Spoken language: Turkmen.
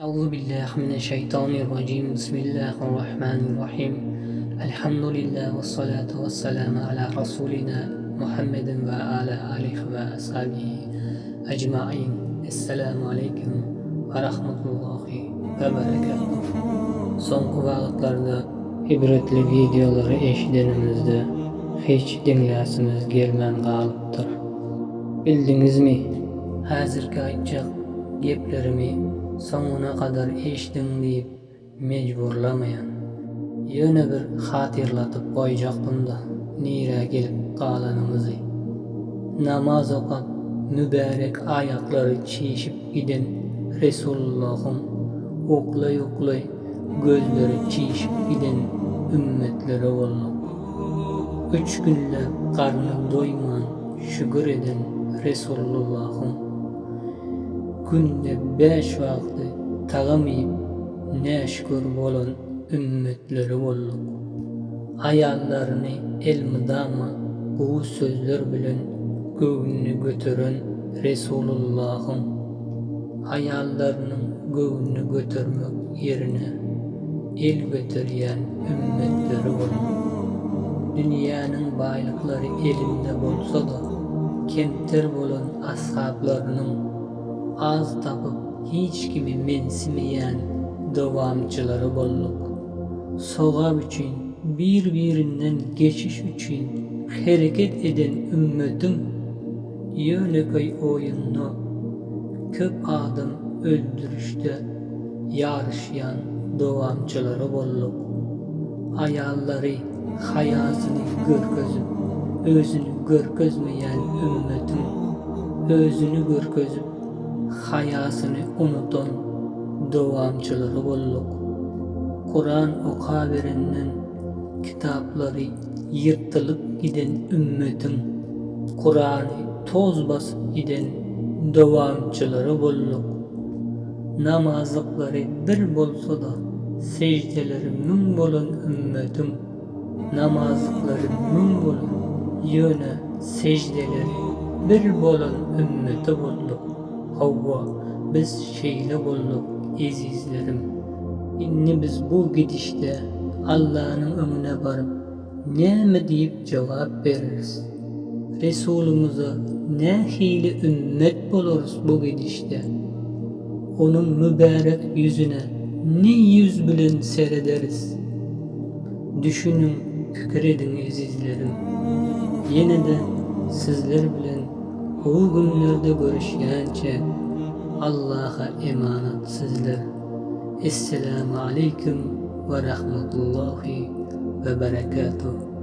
Euzu billahi mineşşeýtanirrajim. Bismillahirrahmanirrahim. Elhamdülillah ve salatu ve selamu ala Rasulina Muhammedin ve ala alihi ve ashabihi ecmain. Esselamu aleýkum ve rahmetullahi ve berekatuh. Soňky wagtlarda ibretli wideolary eşidenimizde hiç diňläsimiz gelmän galypdyr. Bildiňizmi, häzirki aýtjak Geplerimi soňuna gadar eşdiň diýip mejburlamaýan. Ýöne bir hatyrlatyp goýjakdym-da, nirä gelip galanymyzy. Namaz okap, mübärek aýaklary çişip giden Resulullahyň uklaý-uklaý gözleri çişip giden ümmetleri bolduk. Üç günläp garny doýman şükür eden Resulullahyň Günde bäş wagty tagam iýip, näşükür bolan ümmetleri bolduk. Aýallaryny elmydama gowy sözler bilen göwnüni göteren Resulullahyň aýallarynyň göwnüni götermek ýerine el göterýän ümmetleri bolduk. Dünýäniň baýlyklary elinde bolsa-da, kemter bolan ashaplarynyň az tapyp hiç kimi mensimeýän dowamçylary bolduk. Sogap üçin bir-birinden geçiş üçin hereket eden ümmetiň ýönekeý oýunda köp adam öldürişde ýaryşýan dowamçylary bolduk. Aýallary haýasyny görkezip, özüni görkezmeýän ümmetiň, özüni görkezip, haýasyny unudan dowamçylary bolduk. Kuran okaberenden kitaplary ýyrtylyp giden ümmetiň, Kurany toz basyp giden dowamçylary bolduk. Namazlyklary bir bolsa-da, sejdeleri müň bolan ümmetiň namazlyklary müň bolar, ýöne sejdeleri bir bolan ümmeti bolduk. Hawa, biz şeýle bolduk, ezizlerim. Indi biz bu gidişde Allanyň öňüne baryp, Näme diýip jogap bereris? Resulymyza nähili ümmet bolarys bu gidişde? Onuň mübärek ýüzüne ne ýüz bilen serederis? Düşüniň, pikir ediň ezizlerim. Ýene-de sizler bilen gowy günlerde görüşýänçäk Allaha emanat sizler. Esselamu aleýkum we rahmetullahi we berekatuh.